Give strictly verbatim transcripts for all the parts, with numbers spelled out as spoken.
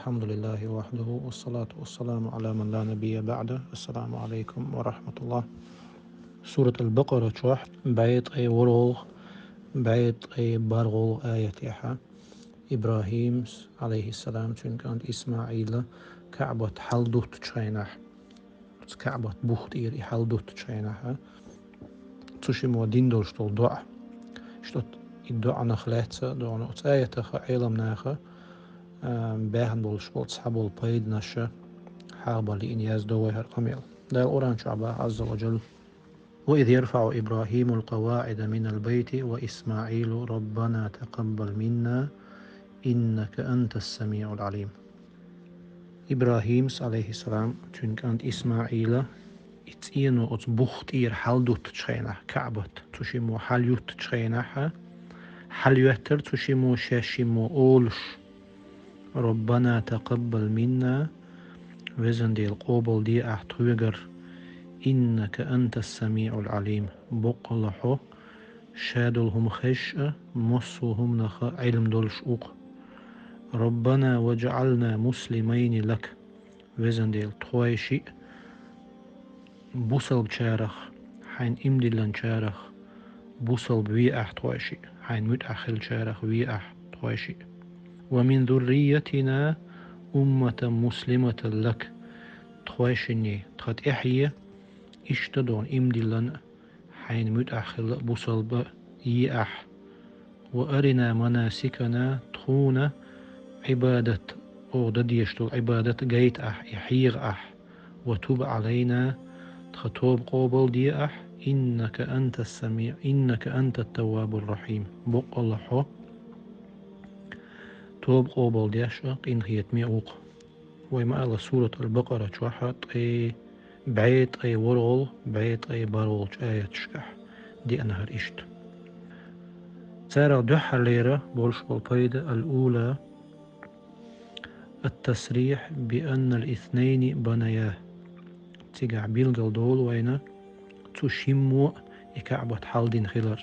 الحمد لله وحده والصلاة والسلام على من لا نبي بعده. السلام عليكم ورحمة الله. Сурат Аль-Бакъара чохь бӀе ткъе ворхӀалгӀа, бӀе ткъе бархӀалгӀа аятехь ИбрахӀимс, Ӏалайхиссалам, цуьнан кӀант ИсмаӀила КаӀбат хьалдуттучу хенахь, оцу КаӀбат бух тӀера и хьалдуттучу хенахь, цу шиммо дина долуш долу доӀа. Иштта и доӀанах лаьцна догӀу оцу аятах Ӏеламнаха, а, баьхна болуш болу цхьаболу пайданаш хьагӀ бан лиъна яздо вай хӀара къамел. Дала Къуръан чохь боху, Азза ва Джалла: وإذ يرفع إبراهيم القواعد من البيت وإسماعيل ربنا تقبل منا إنك أنت السميع العليم. ИбрахӀимс, Ӏалайхиссалам, цуьнан кӀант ИсмаӀила, и цӀено оцу бух тӀера хьалдуттучу хенахь, КаӀбат цу шиммо хьалъюттучу хенахь, хьалъоьттара цу шиммо шаьш шиммо олуш: ربنا تقبل منا, Везан Дела, къобалде ахь тхоьгара, إنك أنت السميع العليم, боккъалла хьо ша долу хӀума хезаш а, массо а хӀуманах а Ӏилма долуш ву-кх. ربنا واجعلنا مسلمين لك, Везан Дела, тхойшиъ бусалбачарах, хьайна иман диллинчарах бусалба ве ахь тхойшиъ, хьайна муьтӀахь хиллачарах ве ахь тхойшиъ. ومن ذريتنا أمة مسلمة لك, тхойшиннан тхан тӀаьхье, иштта догӀу иман диллина а, хьайна муьтӀахь хилла а бусалба е ахь. وأرنا مناسكنا, тхуна Ӏибадат, оха дан дезаш долу Ӏибадат гайта ахь, и хьегӀа ахь. وتب علينا, тхан тоба къобалде ахь, إنك أنت السميع, إنك أنت التواب الرحيم, боккъалла хьо тоба къобалдеш а, къинхетаме а ву-кх. Вай ма-аллара, Сурат Аль-Бакъара чохь ткъе, бӀе ткъе ворхӀалгӀа, бӀе ткъе бархӀалгӀачу аяташкахь деана хӀара иштта. Царах дуьххьарлера болуш болу пайда: الأولى التصريح بأن الاثنين بنياه. Цигахь билгал долу вайна цу шиммо а и КаӀбат хьалдина хилар.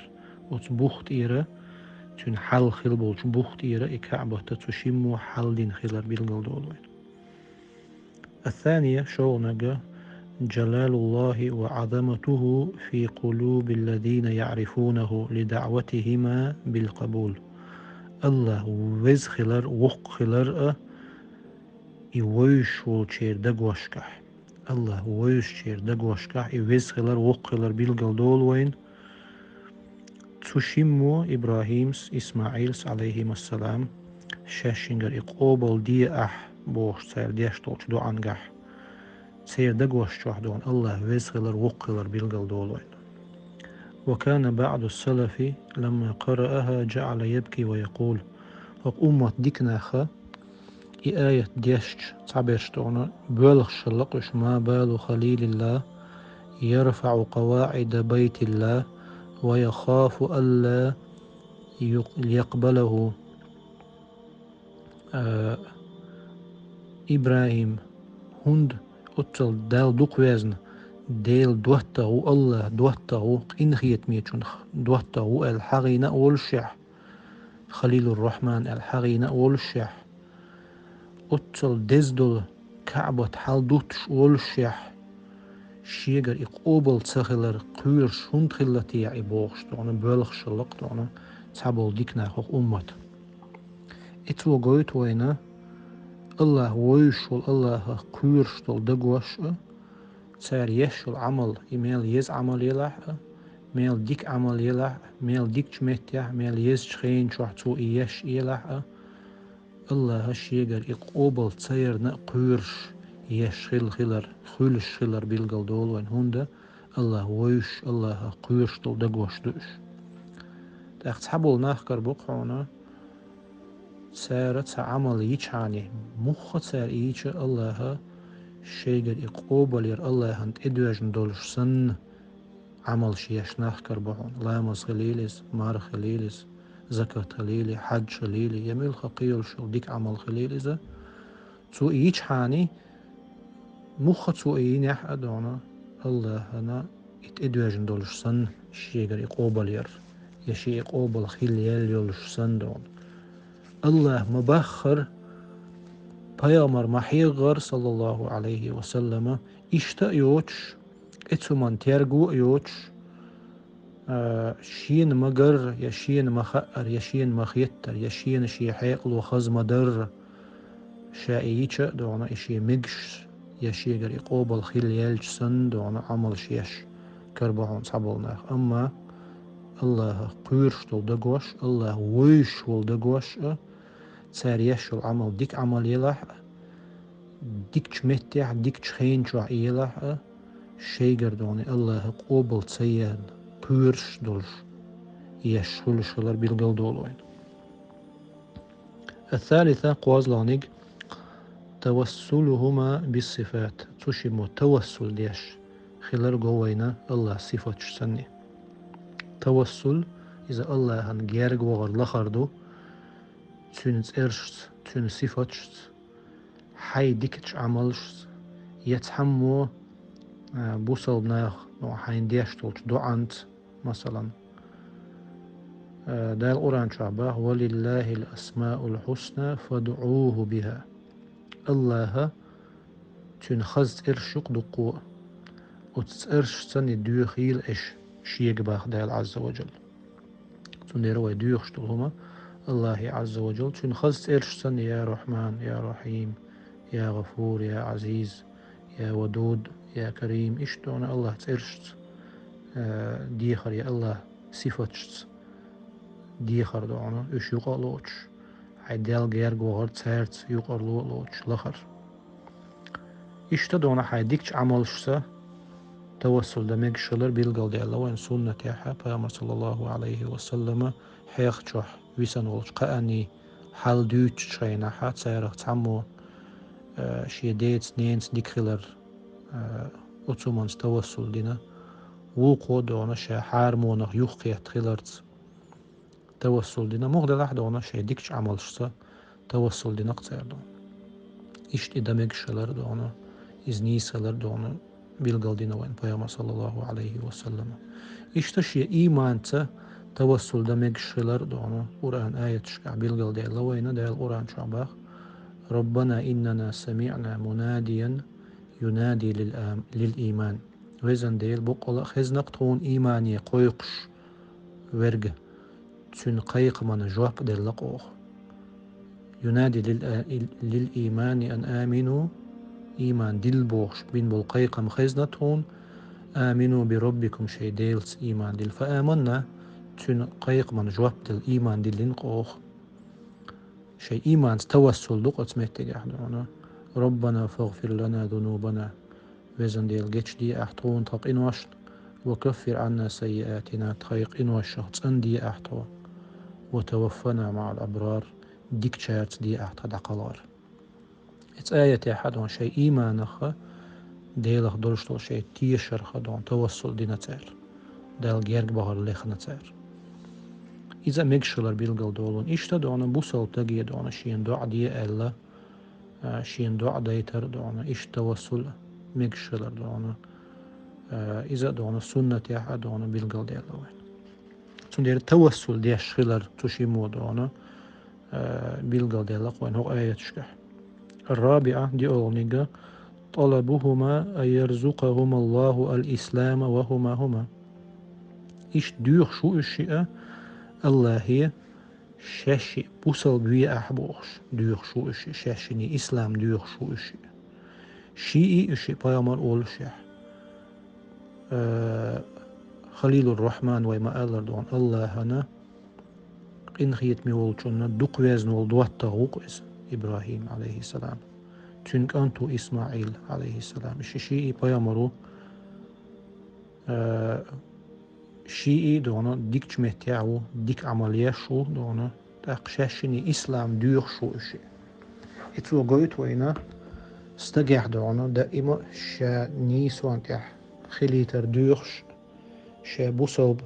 Оцу бух тӀера, цуьнан хьал хилла болчу бух тӀера и КаӀбат цу шиммо хьалдина хилар билгал долу вайна. الثانية, шолгӀаниг, جلال الله وعظمته في قلوب الذين يعرفونه لدعوتهما بالقبول. АллахӀ веза хилар, воккха хилар а и вевзаш волчеран дагошкахь. АллахӀ вевзачеран дагошкахь и веза хилар, воккха хилар билгал долу вайна. Цу шиммо ИбрахӀимс, ИсмаӀилс, Ӏалайхимассалам, шаьшшингара и къобалде ахь бохуш цара деш долчу доӀангахь, церан дагош чохь догӀу АллахӀ веза хилар, воккха хилар билгал долу вайна. وكان بعض السلف لما قرأها جعل يبكي ويقول. ХӀокху уммат диканах и аят дешча, цхьаберш догӀу боьлхуш хилла-кх уьш: ما بال خليل الله يرفع قواعد بيت الله ويخاف ألا يق-، يقبله. А, ИбрахӀим, хӀунда оццул Далла дукха везна, Дела доттагӀа ву, АллахӀ доттагӀа ву, къинхетамечунах доттагӀа ву аьлла хьахийна а волушехь, Халилур-Рахьман аьлла хьахийна а волушехь, оццул деза долу КаӀбат хьалдуттуш волушехь, шегара и къобал ца хилар кхоьруш хӀунда хилла техьа и бохуш догӀу боьлхуш хилла-кх догӀу цхьаболу диканах хӀокху уммат. И цо гойту вайна АллахӀ вевзаш волу, АллахӀах кхоьруш долу дагош а, цара еш йолу Ӏамал, и мел еза Ӏамал елахь а, мел дика Ӏамал елахь а, мел дикачу меттехь, мел езачу хенан чохь цо и еш елахь а, АллахӀа шегара и къобал ца ярна а кхоьруш еш хилла хилар, хуьлуш хилар билгал долу вайна, хӀунда АллахӀ вевзаш, АллахӀах кхоьруш долу дагош ду уьш. ТӀаккха цхьаболу нах карабо-кх хьуна, цара цхьа Ӏамал йичхьана, муха цара йича а АллахӀа шайгара и къобал яр АллахӀана тӀедоьжна долуш санна, Ӏамалш еш нах карабо хьуна. Ламаз хилийла иза, марха хилийла иза, закат хилийла, хьадж хилийла, я муьлхха кхийолуш йолу дика Ӏамал хилийла иза. Цо и йичхьана, муха цо и йинехь а догӀу, АллахӀана и тӀедоьжна долуш санна, шегара и къобал яр, я шен и къобал хилла яьлла йолуш санна догӀу. АллахӀ ма-баххара, Пайхамар ма хьегӀара, саллаллаху Ӏалайхи ва саллама, иштта а йоцуш, эцуман терго а йоцуш, а, шена ма-гарра, я шена ма-хаъара, я шена ма-хеттара, я шена шен хьекъало хаза ма-дарра, ша и йича а догӀна, и шен мегаш, я шегара и къобал хила яьлча санна догӀна Ӏамалш еш карабо хьуна цхьаболу нах. Амма Аллахах кхоьруш долу дагош, Аллах вевзаш волу дагош а, цара еш йолу Ӏамал дика Ӏамал елахь а, дикачу меттехь, дикачу хенчохь и елахь а, шайгара догӀна Аллаха къобал ца яьлла, кхоьруш долуш, еш хуьлуш хилар билгал долу вайна. Ас-салиса, кхозлагӀниг, тавассулухума бис-сифат, цу шиммо тавассул деш хилар го вайна Аллахан сифаташ санна. Тавассул, иза Аллахана герга вахар лахар ду, Цуьнан цӀерашца, Цуьнан сифаташца, хьайн дикачу Ӏамалшца, я цхьаммо, а, бусалба наха, ну, хьайна деш долчу доӀанца, масалан, а, Дала Къуръан чохь боху: «Ва лиллахил асмаул хьусна фадӀуху биха». Аллаха Цуьнан хаза цӀераш ю-кх дуккха а. Оцу цӀерашца доьхийла аша Шега, боху Дала Ӏазза ва Джалла. Цундела вай доьхуш долу хӀума Аллахе Ӏазза ва Джалла, Цуьнан хаза цӀерашца: я Рахьман, я Рахьим, я ГӀафур, я Ӏазиз, я Вадуд, я Карим. Иштта догӀна Аллахан цӀерашца, э, дехар, я Аллахан сифаташца дехар догӀна, уьш юкъа а лоцуш, хьайн Далла герга вахар цаьрца юкъарло а лоцуш лахар. Иштта догӀна хьайн дикачу Ӏамалшца тавассул дан мегаш хилар билгалдаьлла вайна суннатехь, Пайхамар, саллаллаху Ӏалайхи ва саллама, хьехачохь висина волчу кхаанний хьал дуьйцучу хенахь, царах цхьаммо, э, шен деца, ненаца дика хилар, э, оцу хӀуманца тавассул дина, вукхо догӀна ша хьарамонах юхакхетта хиларца тавассул дина, муха делахь а догӀна шайн дикачу Ӏамалшца тавассул дина-кх цара догӀна. Иштта и дан мегаш хилар догӀна, иза нийса хилар догӀна билгалдина вайна Пайхамар, саллаллаху Ӏалайхи ва саллама. Иштта шен ийманца тавассул дан мегаш хилар догӀна Къуръан аяташкахь билгалдаьлла вайна, Дала Къуръан чохь боху: «Раббана иннана самиъна мунадиян юнади лил ам-, лил ийман». Везан Дела, боккъала а хезна-кх тхуна иймане кхойкхуш верг, цуьнан кхайкхамна жоп делла-кх оха. «Юнади лил а-, ил-, лил иймани ан амину», ийман дилла бохуш бина болу кхайкхам хезна тхуна, «Амину би раббикум», шайн Делаца ийман дилла. «Фа аманна», цуьнан кхайкхамна жоп делла, ийман диллина-кх оха. Шайн ийманца тавассул ду-кх оцу меттигехь догӀна: «Раббана фагфир лана зунубана». Везан Дела, гечде ахь тхуна тхан къиношна, «ва каффир Ӏанна саййиатина», тхайн къиношах цӀанде ахь тхо, «ва таваффана маӀал абрар», дикачаьрца де ахь тхан дӀакхалхар. Оцу аятехь догӀна шайн ийманах, Делах долуш долу шайн тешарх догӀна тавассул дина цара, Далла герга бахар лехна цара. Иза а мегаш хилар билгалдолу вайна. Иштта догӀна бусалба стаге догӀна шена доӀа де аьлла, а, шена доӀа дайтар догӀна, иштта тавассул мегаш хилар догӀна, а, иза а догӀна суннатехь а догӀна билгалдаьлла вайна. Цундела тавассул деш хилар цу шиммо догӀна, а, билгалдаьлла-кх вайна хӀокху аяташкахь. Ар-рабиъа, диъолгӀниг, «ТӀалабухума ан ярзукъахума Аллаху ал-ислама ва хума хума». Иштта доьхуш ву уьш шиъ а, Аллахе, шаьш шиъ бусалба ве ахь бохуш, доьхуш ву уьш шиъ, шаьш шине ислам доьхуш ву уьш шиъ. Шиъ и уьш шиъ пайхамар олушехь. Э, Халилур-Рахьман вай ма-аллара догӀна, Аллахана къинхетаме волчунна дукха везна волу доттагӀа ву-кх иза, ИбрахӀим, Ӏалайхиссалам. Цуьнан кӀант ву ИсмаӀил, Ӏалайхиссалам. Ши шиъ и пайхамар ву, э, шиъ и догӀна дикачу меттехь ву, дика Ӏамал еш ву догӀна, тӀаккха шаьш шине ислам доьхуш ву уьш шиъ. И цо гойту вайна, стагехь догӀна даима ша нийсонна тӀехь хилийтар доьхуш, ша бусалба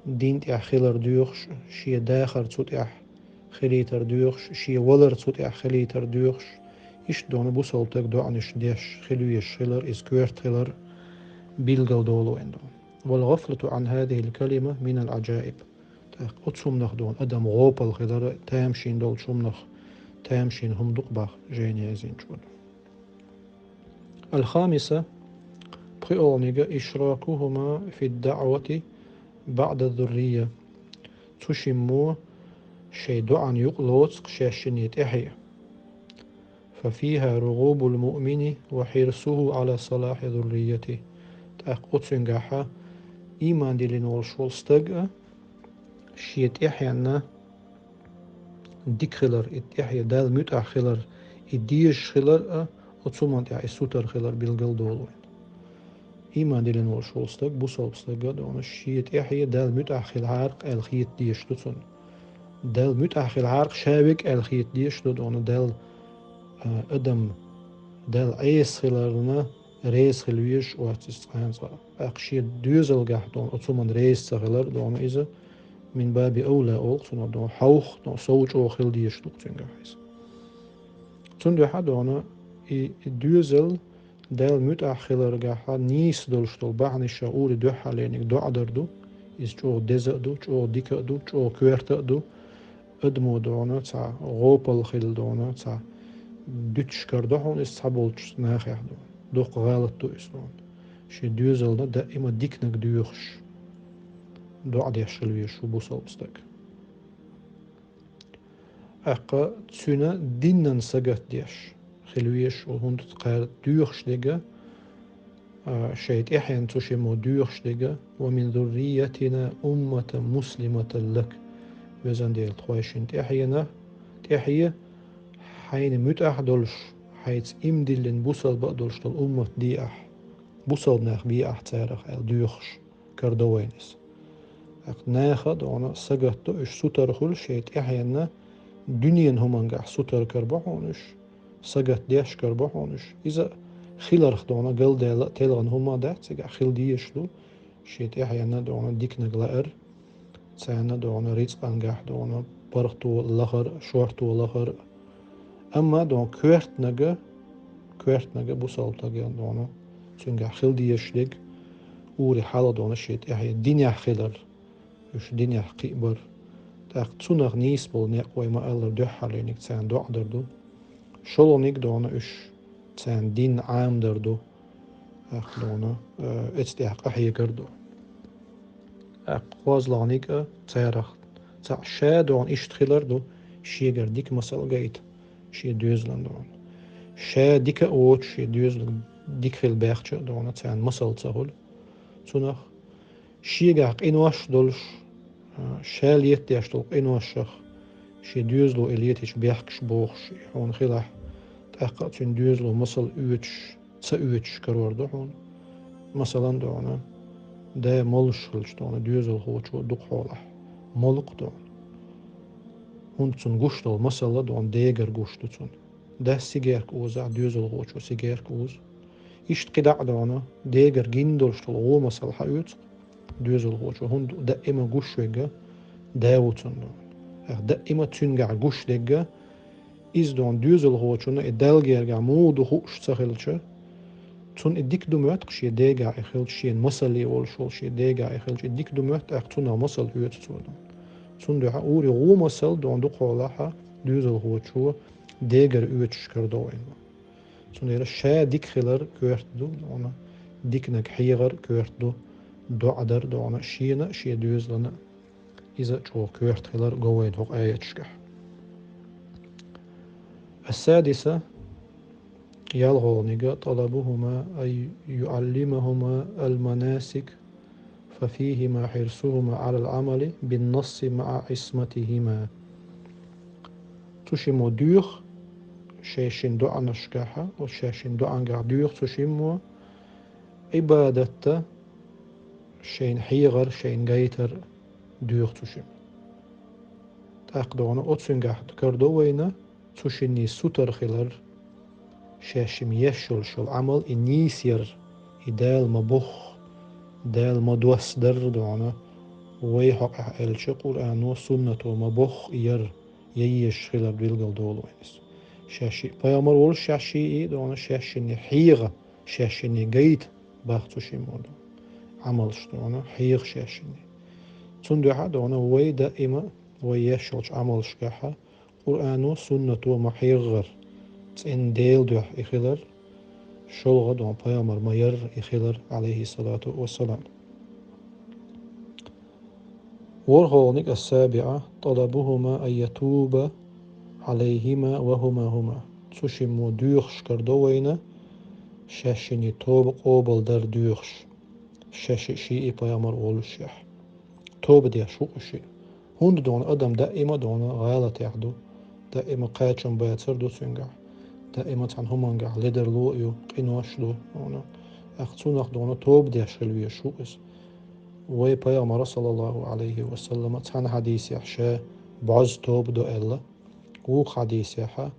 дин тӀехь хилар доьхуш, шен дахар цу тӀехь хилийтар доьхуш, шен валар цу тӀехь хилийтар доьхуш, иштта догӀна бусалба стаг доӀанаш деш хила везаш хилар, иза коьрта хилар билгалдолу вайна догӀна. «Вал гӀафлату Ӏан хӀазихил калима минал Ӏажаиб». ТӀаккха оцу хӀуманах догӀна адам гӀопал хилар а тамашийна долчу хӀуманах тамашийна хӀума ду-кх боху жайна яздинчо. Ал-хамиса, пхоьалгӀаниг, ишракухума фид-даӀвати баӀда зуррия. Цу шиммо шайн доӀана юкъа лоцу-кх шаьшшинна тӀаьхье. Фа фиха ругӀубул муъмини ва хьирсуху Ӏала салахьи зурриятихи. ТӀаккха оцуьнгахьа ийман диллина волуш волу стаг а, шен тӀаьхьенна дика хилар, и тӀаьхье Далла муьтӀахь хилар, и дезаш хилар а, оцу хӀуманна тӀехь и сутара хилар билгал долу вайн. Ийман диллина волуш волу стаг, бусалба стаг а, дона, шен тӀаьхье Далла муьтӀахь хилахьара-кх аьлла хета дезаш ду цунна. Далла муьтӀахь хилахьара-кх ша верг аьлла хета дезаш ду, дона, Далла, а, адам, Далла Ӏеса хиларна реза хила везаш вац иза цкъа а цкъа. ТӀаккха шен доьзалгахь, дона, оцу хӀуманна реза ца хилар, дона, иза мин баби авла олу цунах, дона, хьовха, дона, сов чӀогӀа хила дезаш ду-кх цуьнгахь иза. Цундуьхьа, дона, и, и доьзал Далла муьтӀахь хиларгахьа нийса долуш долу бахьанаш ури дуьххьарлерниг доӀа дар ду. Иза чӀогӀа деза а ду, чӀогӀа дика а ду, чӀогӀа коьрта а ду. Адамо, дона, цхьа гӀопал хилла, дона, цхьа дуьтуш карадо хьуна иза цхьаболчу нахехь, дона. Дуккха гӀалат ду иза, дона. Шен доьзална даима диканиг доьхуш, доӀа деш хила везаш ву бусалба стаг. ТӀаккха цуьнан динан сагатдеш хила везаш ву, хӀунда кхара доьхуш дерг а, шайн тӀаьхьенна цу шиммо доьхуш дерг а: «Ва мин зурриятина умматан муслиматан лак». Везан Дела, тхойшинна тӀаьхьенна, тӀаьхье хьайна муьтӀахь а долуш, хьайца ийман диллина бусалба а долуш долу уммат де ахь, бусалба нах бе ахь царах аьлла доьхуш карадо вайна иза. ТӀаккха наха, дона, сагатдо уьш сутара хуьлу шайн тӀаьхьенна, дуьненан хӀумангахь сутара карабо хьуна уьш, сагатдеш карабо хьуна уьш. Иза хиларх, дона, галдаьлла а телхина хӀума а дац, цигахь хила дезаш ду шен тӀаьхьенна, дона, диканиг лаар, царна, дона, рицкъангахь, дона, паргӀато лахар а, шорто лахар а. Амма, дона, коьртаниг, коьртаниг бусалба стагана, дона, цуьнгахь хила дезаш дерг ури хьалха, дона, шен тӀаьхье динехь хилар, уьш динехь кхиабар. ТӀаккха цунах нийса болу некъ, вай ма-аллара, дуьххьарлерниг царна доӀа дар ду. ШолгӀаниг, дона, уьш царна дин Ӏамадар ду. ТӀаккха, дона, э, эцу тӀехь къахьегар ду. ТӀаккха кхозлагӀниг а царах цхьаъ ша, дона, иштта хилар ду, шегара дика масал гайта шен доьзалан, дона. Ша дика а воцуш, шен доьзалан дика хила баьхча а, дона, царна масал ца хуьлу цунах. Шегахь къинош долуш, а, ша летадеш долу къиношах шен доьзало и летийча бехкаш бохуш, и хьуна хилахь, тӀаккха а цуьнан доьзало масал оьцуш, ца оьцуш карор ду хьуна. Масалан, дона, да молуш хилча, дона, доьзалхочо дукха хьолахь молу-кх, дона. ХӀунда цунна гуш долу масал, дона, дегара гуш ду цунна. Дас сигаьрка озахь, доьзалхочо сигаьрка озу. Иштта кхидӀа а, дона, дегара гина долуш долу вон масал хьаоьцу-кх доьзалхочо, хӀунда даима гуш верг а да ву цунна, дона. Ах, даима цуьнгахь гуш дерг а, иза, дона, доьзалхочунна и Далла гергахь муха ду хууш ца хилча, цунна и дика ду моьтту-кх шен дегахь и хилча, шена масале волуш волу шен дегахь и хилча, и дика ду моьтту, тӀаккха цунах масал оьцу цо, дона. Цундуьхьа ури вон масал, дона, дукха хьолахь доьзалхочо дегара оьцуш карадо вайна. Цундела ша дика хилар коьрта ду, дона, диканиг хьегӀар коьрта ду, доӀа дар, дона, шена а, шен доьзална а. Иза чӀогӀа коьрта хилар го вайна хӀокху аяташкахь. Ас-садиса, ялхолгӀниг, талабухума ан юӀаллимахума ал-манасик, фа фихима хьирсухума Ӏалал Ӏамали бин-насси маӀа Ӏисматихима. Цу шиммо доьху шайшин доӀанашкахьа, оцу шайшин доӀангахь доьху цу шиммо, Ӏибадатта шайна хьегӀар, шайна гайтар доьху цу шиммо. ТӀаккха, дона, оцуьнгахь карадо вайна цу шинний сутара хилар, шаьшшимма еш йолуш йолу Ӏамал и нийса яр, и Дала ма-бохху, Дала ма-доссадар, дона, вай хьокъехь аьлча, Къуръано, Суннато ма-бохху яр, я езаш хилар билгал долу вайна иза. Шаьшшиъ пайхамар волуш, шаьшшиъ, дона, шаьшшинний хьегӀа, шаьшшинний гайта боху цу шиммо, дона, Ӏамалш, дона, хьегӀа шаьшшинний. Цундуьхьа, дона, вай даима вай еш йолчу Ӏамалшкахьа Къуръано, суннато ма хьегӀара, цӀена Делан дуьхьа и хилар, шолгӀа дона пайхамар ма ярра и хилар, Ӏалайхи салату вассалам. ВорхӀолгӀаниг, السابعة طلبهما أن يتوب عليهما وهما هما. Цу шиммо доьхуш карадо вайна, шаьшшинний тоба къобалдар доьхуш, шаьшшиъ шиъ пайхамар воллушехь. Тоба деш ву уьш шиъ. ХӀунда дона адам даима дона гӀалатехь ду, даима кхачам бацар ду цуьнгахь, даима цхьана хӀумангахь ледарло а ю, къинош а ду, дона. ТӀаккха цунах дона тоба деш хила везаш ву иза. Вай пайхамара, саллаллаху Ӏалайхи ва саллама, цхьана хьадисехь ша бӀозза тоба до аьлла, вукху хьадисехьа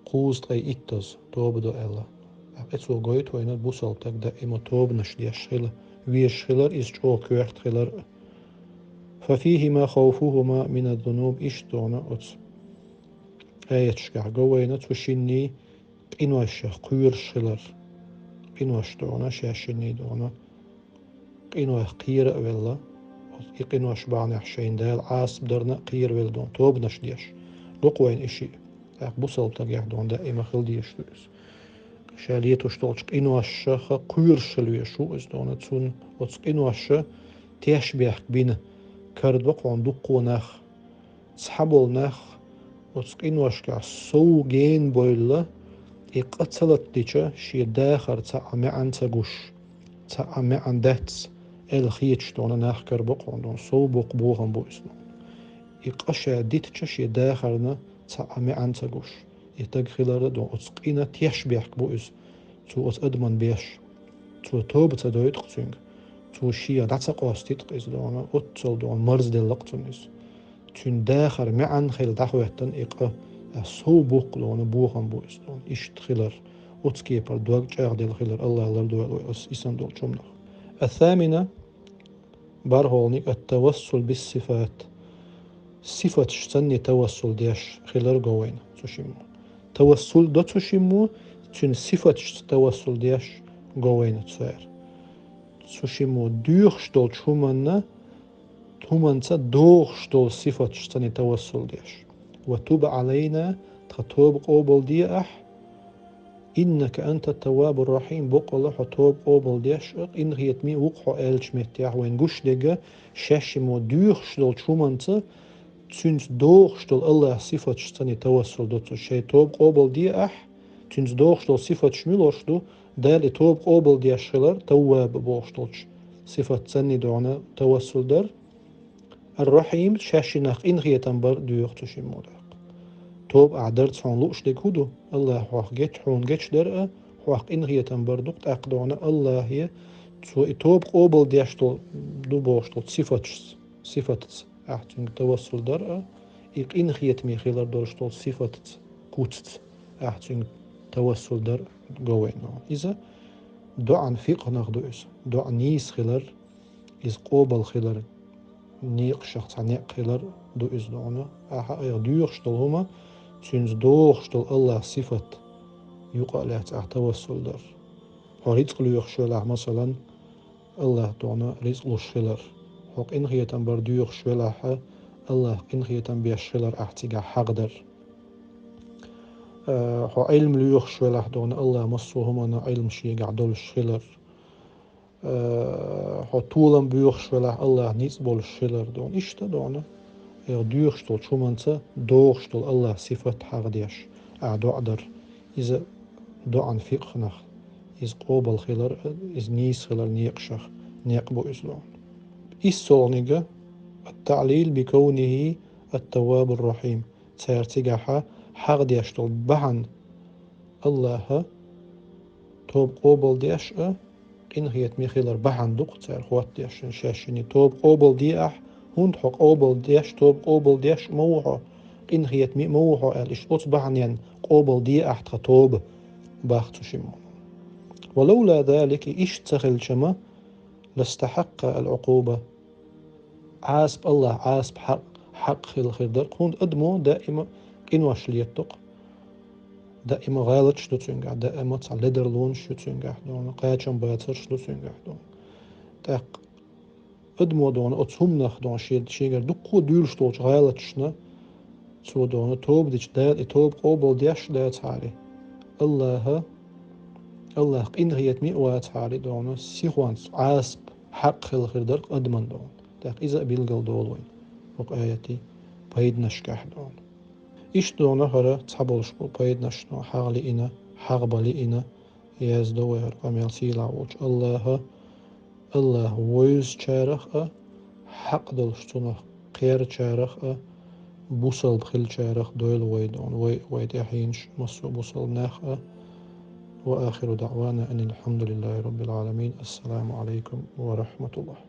кхузткъе иттаза тоба до аьлла. ТӀаккха цо гойту вайна бусалба стаг даима тобанаш деш хила везаш хилар, иза чӀогӀа коьрта хилар а. ففيهما خوفهما من الذنوب, иштта дона оцу аяташкахь го вайна цу шинний къиношех кхоьруш хилар. Къинош дона, шаьшшинний дона къинойх кхера а велла, и къинош бахьанехь шайна Дала Ӏазап дарна а кхеравелла дона, тобанаш деш. Го-кх вайна и шиъ. ТӀаккха бусалба стагехь дона даима хила дезаш ду иза. Ша летош долчу къиношех кхоьруш хила везаш ву иза дона, цунна оцу къиноша тешбехк бина карадо-кх хьуна дуккха нах. Цхьаболу нах оцу къиношкахь сов гена бевлла, и къа ца латадича, шен дахар цхьа а маьӀна ца гуш, цхьа а маьӀна дац аьлла хеташ дона нах карабо-кх хьуна дона, сов боккха бохам бу иза дона. И къа ша дитича, шен дахарна цхьа а маьӀна ца гуш, и стаг хилар а дона, оцу къина тешбехк бу иза. Цо оцу адаман беш, цо тоба ца дойту-кх цуьнга, цо шех дӀа ца къостийта-кх иза дона, оццул дона марзделла-кх цунна иза. Цуьнан дахар маьӀна хилла дӀахӀоьттина и къа, ас сов боккха дона бохам бу иза дона. Иштта хилар, оцу кепара дог чӀагӀделла хилар, АллахӀа лардойла вай оцу исан долчу хӀуманах. الثامنة, бархӀолгӀаниг, التوسل بالصفات. Сифаташцанний тавассул деш хилар го вайна цу шиммо. Тавассул до цу шиммо, цуьнан сифаташца тавассул деш го вайна цара. Цу шиммо доьхуш долчу хӀуманна, хӀуманца догӀуш долу сифаташцанний тавассул деш. وتب علينا, тхан тоба къобалде ахь, إنك أنت التواب الرحيم, боккъала хьо тоба къобалдеш а, къинхетаме а ву-кх хьо аьллачу меттехь вайна гуш дерг, шаьшшиммо доьхуш долчу хӀуманца, цуьнца догӀуш долу АллахӀан сифаташцанний тавассул до цо. Шайн тоба къобалде ахь, цуьнца догӀуш долу сифаташ муьлш ду, Дала и тоба къобалдеш хилар, Тавваб бохуш долчу сифатцанний дона тавассул дар, Ар-Рахьим, шаьшшинах къинхетам бар доьху цу шиммо даккха. Тоба ахь дарца хьуна лууш дерг хӀун ду? АллахӀа хьох геч-, хьуна гечдар а, хьох къинхетам бар ду-кх тӀаккха дона АллахӀе, цо и тоба къобалдеш долу, ду бохуш долу сифаташца, сифатца ахь цуьнга тавассул дар а, и къинхетаме хилар долуш долу сифатца, куцца ахь цуьнга тавассул дар а го вайна. Иза доӀан фикъхьнах ду иза. ДоӀа нийса хилар, иза къобал хилар, некъашах цхьа некъ хилар ду иза дона. Ахьа айхьа доьхуш долу хӀума, цуьнца догӀуш долу АллахӀан сифат юкъа а лаьцна ахь тавассул дар. Хьо рицкъ лоьхуш велахь, масалан, АллахӀ дона рицкъ луш хилар. Хьо къинхетам бар доьхуш велахь, АллахӀ къинхетам беш хилар ахь цигахь хьагӀ дар. Э, хьо Ӏилм лоьхуш велахь дона, АллахӀ массо а хӀуманна Ӏилм шегахь долуш хилар. Э, хьо толам боьхуш велахь, АллахӀ ницкъ болуш хилар дона. Иштта дона, айхьа доьхуш долчу хӀуманца догӀуш долу АллахӀан сифат хьагӀ деш, ахь доӀа дар. Иза доӀан фикъхьнах, иза къобал хилар, иза нийса хилар некъашах некъ бу иза дона. ИссолгӀаниг, ат-таӀлил би кавнихи ат-Таввабур-Рахьим. Цара цигахьа хьагӀ деш долу бахьана, АллахӀа тоба къобалдеш а, къинхетаме хилар бахьана ду-кх цара хӀоттадеш, шаьшшинний тоба къобалде ахь, хӀунда хьо къобалдеш, тоба къобалдеш а ма ву хьо, къинхетаме а ма ву хьо аьлла, иштта оцу бахьаненна къобалде ахь тхан тоба, бах цу шиммо. Ва лавла залик, иштта ца хилча-м, ластахьакъкъа ал-Ӏукъуба. Ӏазап, АллахӀан Ӏазап хьакъ, хьакъ хилла хир дара-кх, хӀунда адамо даима къинош летадо-кх. Даима гӀалаташ ду цуьнгахь, даима цхьа ледарлонаш ю цуьнгахь дона, кхачам бацарш ду цуьнгахь дона. ТӀаккха адамо дона оцу хӀуманах дона шен, шегара дуккха а дуьйлуш долчу гӀалаташна Цо дона тоба дича Дала и тоба къобалдеш дацахьара, Аллахьа, Аллахь къинхетаме а вацахьара дона, сихонца Ӏазап хьакъ хила хир дар-кх адаман дона. ТӀаккха иза а билгал долу вайна хӀокху аятийн пайданашкахь дона. Иштта дона хӀара цхьаболуш бу пайданаш дона, хьагӀ лиъна, хьагӀ бан лиъна, яздо вай хӀара къамел сийлахь волчу Аллахьа, Аллахь вевзачарах а, хьакъ долуш цунах кхерачарах а, бусалба хиллачарах дойла вай дона, вай а, вай тӀаьхьенаш, массо а бусалба нах а. وآخر دعوانا أن الحمد لله رب العالمين. السلام عليكم ورحمة الله.